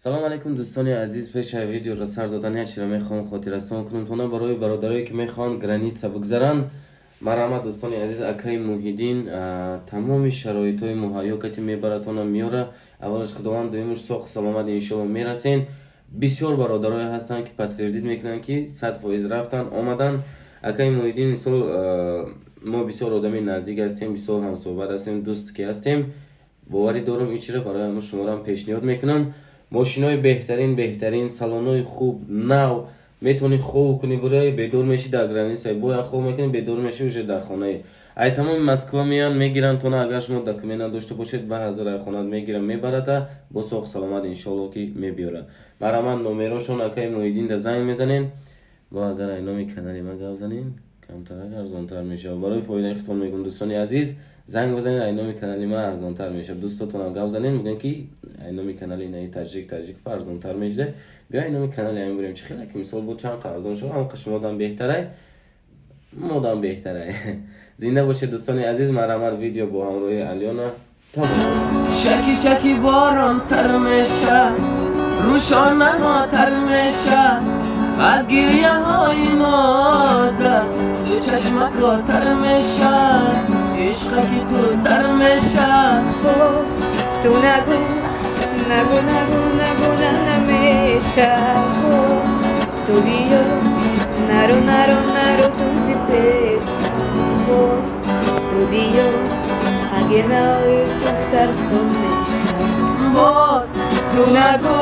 Салом алейкум, дӯстони азиз. Пеш аз видеоро сар додан як чиро мехоҳам хотиррасон кунам тона барои бародарое, ки мехоҳанд граница бигзаранд. Марҳамат, дӯстони азиз, акаи Муҳиддин тамоми шароитҳои муҳайё кати мебаратона, меёра. Аввалаш Худованд, дуюмаш соҳу саломат иншоалло мерасен. Бисёр бародарое ҳастанд, ки подтвердить мекунанд, ки 100% рафтан, омадан. Акаи Муҳиддин, мисол, мо бисёр одами наздик ҳастем, бисёр ҳамсӯҳбат ҳастем, дӯст ки ҳастем. Боварӣ дорам, ин чиро барои ҳама шуморам пешниҳод мекунам. Мошинои беҳтарин, беҳтарин, салонҳои хуб, нав. Метавонӣ хоб кунӣ, бураи бедор мешӣ дар граница, боя хоб мекунӣ, бедор мешӣ, уже дар хонаи. Ай тамоми Москва меян, мегиранд тона. Агар шумо документ надошта бошед, ба ҳазор ай хонат мегиранд, мебарада, бо соҳу саломат иншоалло ки мебиёрад. Марҳамат, номерошон акаи Муҳиддин да занг мезанем. Бо агар ай номи канали ма гап занем, камтарак арзонтар мешавад. Барои фоидаи худтон мегӯм, дӯстони азиз, занг бизанед, ай номи канали ма арзонтар мешавад. Дӯстотонам гап занед, мегӯянд, ки ай номи канали инаи таҷик таҷиков арзонтар мешуда. Биё, ай номи канали айн бурем. Чӣ хеле ки, мисол, бо чанд арзон шава, ҳам шумодам беҳтарай, модам беҳтарай. Зинда бошед, дӯстони азиз. Марҳамат, видео бо ҳамроҳи Алёна тамошо. Чаки чаки борон сар меша, рӯшонаҳо тар меша, аз гирияҳои ноза ду чашмако тар меша, ишқа ки ту сар меша. Боз ту нагӯ, нагӯ, нагӯ, нагӯ, на намеша. Боз ту биё, наро, наро, наро ту зи пешам. Боз ту биё, аге наои, ту сарсон мешам. Боз ту нагӯ,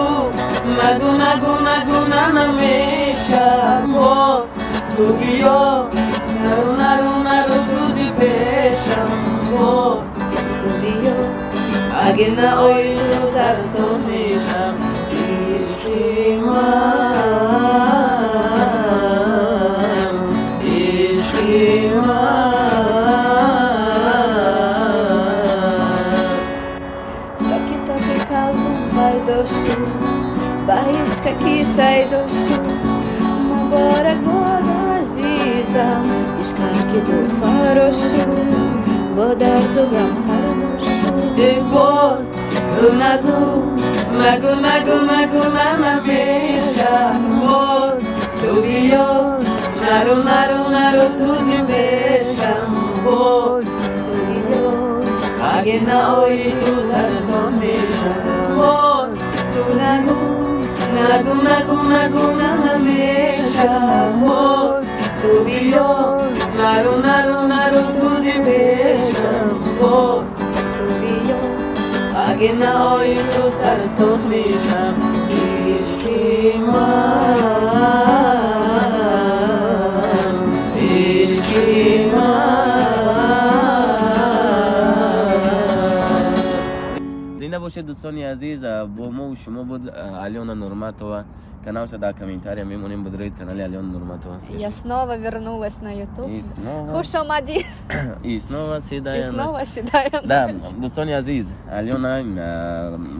нагӯ, нагӯ, нагӯ, на намеша. Боз ту биё, наро, наро, наро ту зи пешам. Боз ту биё, аге наои, ту сарсон мешам. Ишқи ман, ишқи ман. Токи токи қалбам пайдо шуд, ба ишқаки шайдо шуд. Муборак бод, азизам, ишқаки ту фаро шуд, бо дарду ғам парво шуд. Э, боз ту нагӯ, нагӯ, нагӯ, нагӯ, на намеша. Боз ту биё, наро, наро, наро ту зи пешам. Боз ту биё, аге наои, ту сарсон мешам. Боз ту нагӯ, нагӯ, нагӯ, нагӯ, на намеша. Боз ту биё, наро, наро, наро ту зи пешам. Боз ту биё, аге наои, ту сарсон мешам. Ишқи ман, ишқи ман. Зинда бошед, дӯстони азиз. Бо мо шумо буд Алёна Нурматова. Каналша дар комментария мемонем, будред канали Алёна Нурматова. Я снова вернулась на YouTube. И снова. Хуш омадӣ. И снова седая. И снова седая. Да, дӯстони азиз, Алёна.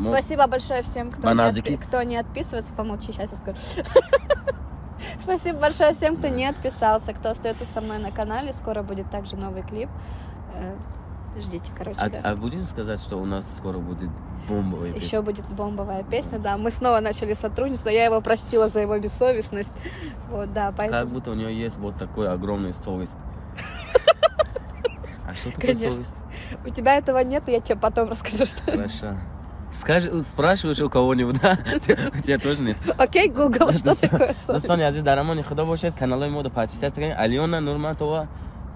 Спасибо большое всем, кто не отписывается. Помолчи, сейчас я скажу. Спасибо большое всем, кто не отписался, кто остается со мной на канале. Скоро будет также новый клип. Ждите, короче. А, да. а будем сказать, что у нас скоро будет бомбовая песня? Еще будет бомбовая песня, да. Мы снова начали сотрудничество, я его простила за его бессовестность. Вот, да, поэтому. Как будто у нее есть вот такой огромный совесть. А что такое Конечно. Совесть? У тебя этого нет, я тебе потом расскажу, что. Хорошо. Скажи, спрашиваешь у кого-нибудь, да? У тебя тоже нет. Окей, Google, что такое совесть? Дӯстони азиз, дар амони Худо бошед, каналҳои моро подписаться кунед. Алёна Нурматова,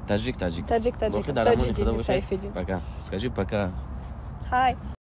таҷик таҷик. Таджик, таджик. Боқӣ дар амони Худо Тоҷиддин бошед. Сайфиддин. Пока. Скажи пока. Хай.